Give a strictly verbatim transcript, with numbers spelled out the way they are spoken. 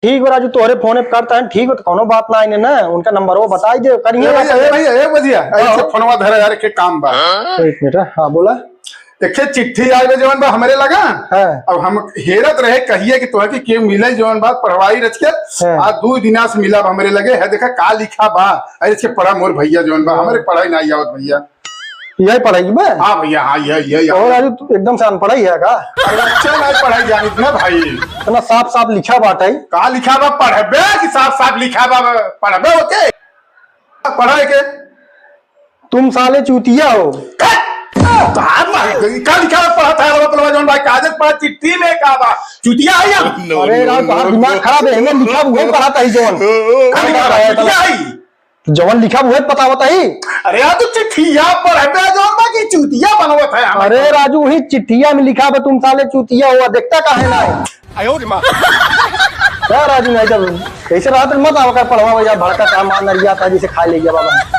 ठीक बा राजू, तोहरे फोन पे करता है, ठीक बा, तो कौनो बात ना आइने ना, उनका नंबर वो बताई दे, करिए ए भैया, ए भैया, ए भैया, हाँ। ऐसे फोनवा धरे यार, के काम बा। एक मिनट, हाँ, बोला। एक ठे चिट्ठी आए बा जवन बा हमरे लगा। हाँ। अब हम हेरत रहे, कहिए कि तोहके केहू मिले जवन बा पढ़वाई रच के। हाँ। आज दो दिना से मिला बा हमरे लगे, है देखा का लिखा बा। अरे इसके पढ़ा मोर भैया जवन बा, हमरे पढ़ाई ना आवत भैया। यही पढ़ाई बा? हाँ भैया, हाँ, यही, यही। और राजू, तू एकदम से अनपढ़ ही है का? अरे अच्छा ना पढ़ाई जानित ना भाई। इतना साफ साफ लिखा बाटे। का लिखा बा पढ़बे कि साफ साफ लिखा बा पढ़बे होके? पढ़ाई के? तुम साले चूतिया हो। का? का लिखा बा पढ़त है रे बाप रे, जौन भाई कागज पढ़ा चिट्ठी में का बा? चूतिया है या? अरे राजू, तोहार दिमाग खराब है, एमे लिखा हुआ पढ़त है जौन। का लिखा बा? चूतिया है? जवन लिखा उहे बतावत ही। अरे यार, तू चिट्ठिया पढ़बे जौन बा कि चूतिया बनवत है हमें? अरे राजू, वही चिट्ठिया में लिखा बा, तुम साले चूतिया हो, देखता काहे ना है? आयो रे माँ। क्या राजू, नहीं जब ऐसे रहत मत आवा कर पढ़वा भैया, भड़का का मार नरिया था जिसे खा ले गया बाबा।